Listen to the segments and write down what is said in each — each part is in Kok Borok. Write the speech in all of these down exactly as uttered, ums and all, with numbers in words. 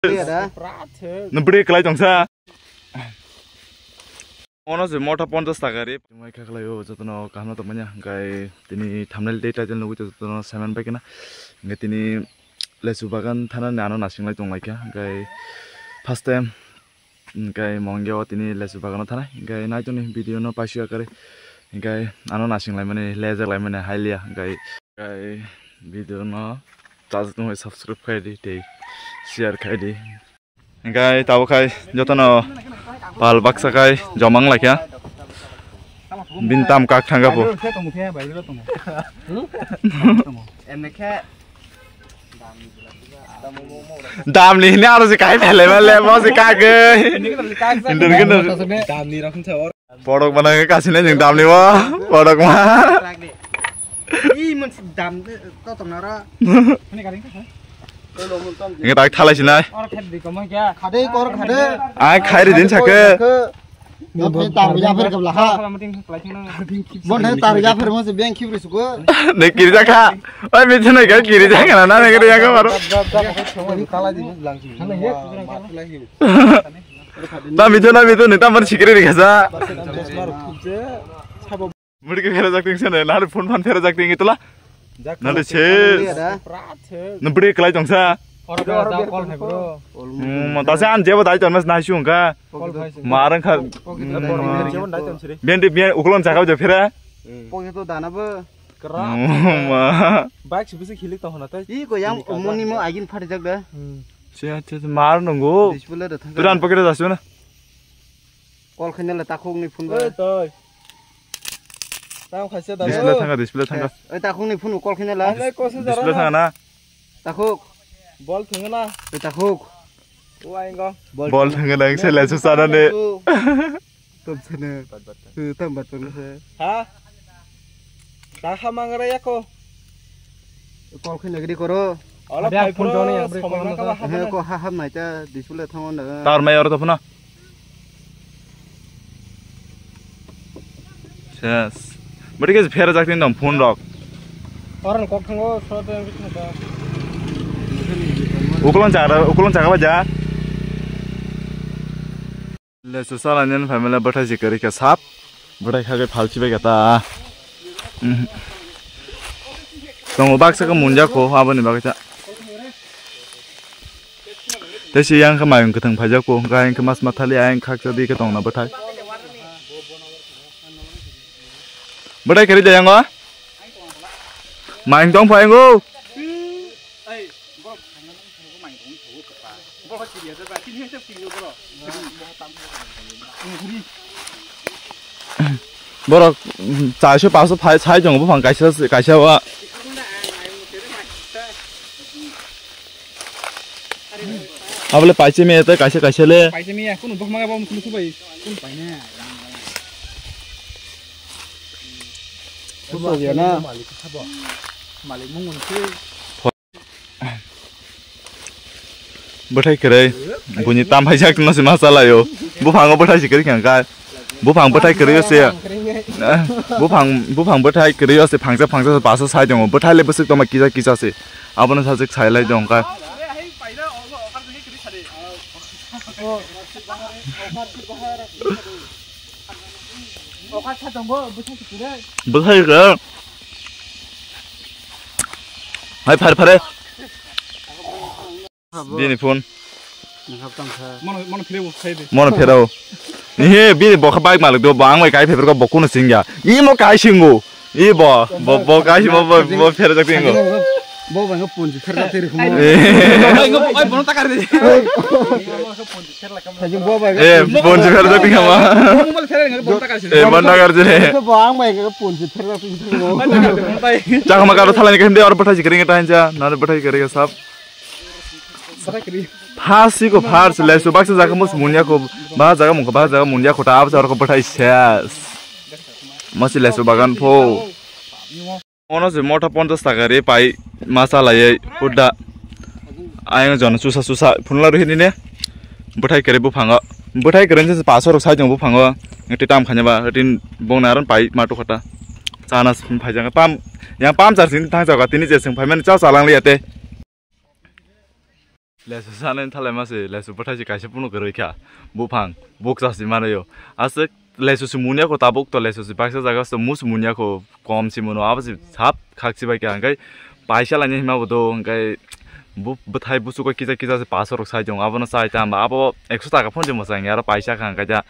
Nang bwrwi kwlai tongsa. Ono se mota ponchash taka ri. Mai kha khlai o jotono kaham tongmanya, hwnkhe tini thumbnail tei title nugwi jotono saiman bai khna. Hwnkhe tini lesu bagan thanani ano nasinglai tonglaikha, hwnkhe first time, hwnkhe mongya o tini lesu bagano thanai, hwnkhe naitoni video no paisya kare, hwnkhe ano nasinglai mani, lejak lai mani, hailiya, hwnkhe, hwnkhe video no chajak tongwi subscribe khai di tei share khai di. Hingkai tabuk khai jotono pal baksa khai jomang laikha. Bini tam kak thangkha po. Dam ni hini aro se kai phele male mo se kagwi. Hindur hindur. Podok mana kasine jeng dam ni bo. Podok ma. Ih, monsi dam de, to tong nara. Ini tak thalai sinai. Or khat di komo kya? Khade kor khade. Ai khai ri din sake. Nathai tar ya pher kabla ha. Bon hai tar ya pher mo se beng khibri suko. Ne kiri jakha. Oi mi thunai ka kiri jakha na na ne kiri jakha maro. Tala di lang. Na mi thuna mi thuni tamar sikri ri kasa. Muri ke phera jak ting sene, nari phone phan phera jak ting itola. Nari se. Nang bwrwi kwlai tongsa. Hmm, ta se an jebo dai ton mas nai sung ka. Marang kha. Bendi ben uklon chaka je phera. Poke to dana bo. Ma. Bike sibisi khilik tong hona tai. I ko yang umoni mo agin phari jak da. Se se mar nungu. Display da thang. Turan pocket da suna. Call khaina la takhuk ni phone ba. Oi toi. Tam khaisa da. Display thanga, display thanga. Oi takhuk ni phone call khaina la. Display thanga na. Takhuk. Bol thanga na. Oi takhuk. Wa ingo. Bol thanga na se la susana ne. Tam sana. Tam bat pang sa. Ha? Ta kha mangra yako. Call khaina gidi koro. Ola phai phone joni, somoi ma kaba. He ko ha ham nai ta display thango na. Tar mai oro to phone. Ses. Bari ke phera jak tin dong phone rok. Oran kok thango so te ang kisa ta. Uklon jaga, uklon jaga ba ja. Le susala nen family bathai si kari ka sap. Bathai kha ke phalchi bai kata. Tongo baksa ka munja ko aboni bagwi ta. Tei se yang khe mayung kwthwng phaijak po, hwnkhe ayang khe mas mathali ayang khaksa di khe tongna bwthai. Bwthai kwrwi da yango? Mayung tong phaingo. Borok, mm, chaiso paso phai, sai tongo buphang kaisa, kaisa o. Abole paise me te kaisa, kaisa le. Paise me ya, kunu buphang ma ba kunu subai, kunu paine. Subai ya na. Malik sabo. Malik mungun se. Bwthai kwrwi, buini tam hai jak no se ma chalai o. Buphango bwthai se kwrwi khe hwnkhai. Buphang bwthai kwrwi o se. Buphang, buphang bwthai kwrwi o se phangsa phangsa se basa sai tongo. Bwthai le bwswk tongma kisa kisa se. Abono sajwk sai lai tong kha. Bwthai khe. Hai phar phare. Bini phone. Mono, mono phirebo, phirebo. Mono phirebo. Ihe, bini bokha bike malik do, bo ang bai kai phepher ko bo kuno singya. Imo kai singo. I bo, bo, bo kai singo, bo, bo phera jak singo. Bo bai punji phera jak tiri khumo. Eh. Ai, ngo, ai, bono takar de. Bo bai. Eh, punji phera jak singo. Mobile phera ngo, bono takar de. Eh, bono takar de. Bo ang bai punji phera jak tiri khumo. Chakma karo thalani kende or bwthai sikring ta hinja, nare bwthai kare sap. Phasi ko phar se lesu baksa jaga mus munya ko ba jaga mungko ba jaga munya ko ta absa ko bwthai ses. Masi lesu bagan pho. Ono se mota ponchash taka re pai masa lai huda. Ayang jon susa susa phunla ruhi ni ne. Bwthai kere buphango. Bwthai kere se paso rok sai jong buphango. Ngati tam khanya ba tin bong naran pai ma to khata. Chana phai jang pam. Yang pam char sin thang jaga tini je sing phai mani cha chalang liya te. Lesu sanani thalai ma se, lesu bwthai se kaisa phunu kwrwi kha. Buphang, bukcha se manayo. Aswk lesu se munya kho tabuk to lesu se baksa jaga se mus munya kho kom se muno. Abo se sap khak se bai kha. Hwnkhe paisa laini hima bo do, hwnkhe bu-, bwthai busugo kisa kisa se paso rok sai tongo. Abono chai ta hwnba abo ekso taka phone se mwchang ya aro paisa kha hwnkhe ja.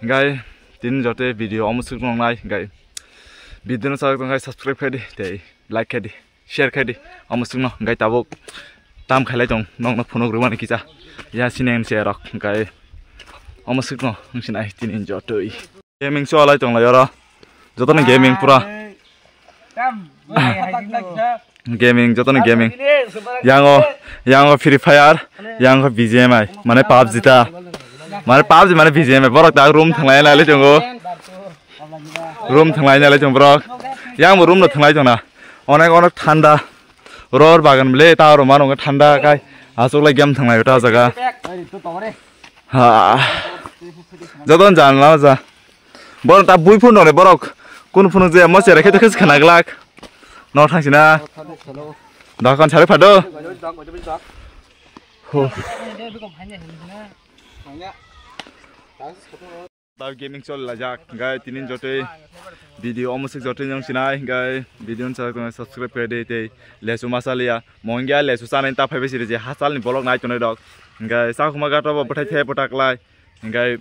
Hwnkhe tini jote video omo swk nongnai hwnkhe video no chajak tongkhe subscribe khai di tei like khai di. Share khai di. Omo swkno hwnkhe tabuk tam khailai tong, nokno phunuk rwmani kisa. Ya sini ang se rok hwnkhe omo swkno wngsinai tini jotoi. Gaming cholai tonglai oro. Jotono gaming pura. Gaming, jotono gaming. Yango, yango Free Fire, yango B G M I, mane PUBG ta. Mane PUBG mane B G M I. Borok ta room thanglai nai le tongo. Room thanglai nai le tong borok. Yang bo room no thanglai tong na. Onek onek thanda. Ror bagan bele ta oro mano thanda kai. Asuk lai game thanglai ta jaga. Ha. Jadon jan la ja. Borok ta bui phun dong re borok. Kun phun je mo chere khe khe khana glak. No thang sina. Dakan sare phado. Ho. Tab gaming chol lajak, hwnkhe tini jotoi video omo swk jotoi nung sinai, hwnkhe video no chajak tongnai subscribe khe di tei lesu ma chaliya, mongya lesu chanai ta phaibai siri je hachal ni bolok nai tongnai rok, hwnkhe Chakhuma ghat o bo bwthai the bwtaklai, hwnkhe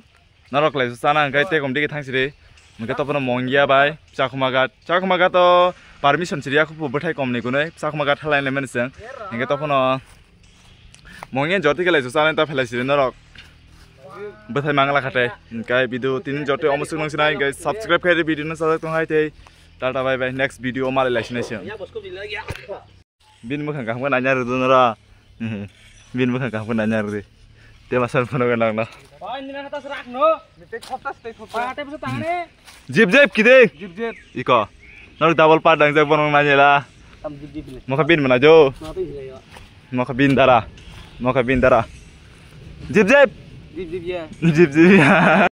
norok lesu chana hwnkhe tei kom digi thang siri, hwnkhe topono mongya bai Chakhuma ghat, Chakhuma ghat o permission siri yakhupu bwthai kom ni gunui Chakhuma ghat halai nai mani chwng, hwnkhe topono Mongya jotoi khe lai su channel ta phelai siri norok. Bwthai mangla khatai. Hwnkhe video tini jotoi omo swk nang sinai hwnkhe subscribe khai di video no sajak tong hai tei. Tata bye bye next video malai lai sinai se. Bini mwkhang kaham khe nanya rwdu nora. Bini mwkhang kaham khe nanya rwdi. Te masal phano nang no. Jip jip kide. Jip jip. Iko. Norok double part dang jak bono nanya la. Tam jip jip le. Mokha bin mana jo. Mokha bin le yo. Mokha bin dara. Mokha bin dara. Jip jip. Jip jip ya. Jip jip ya.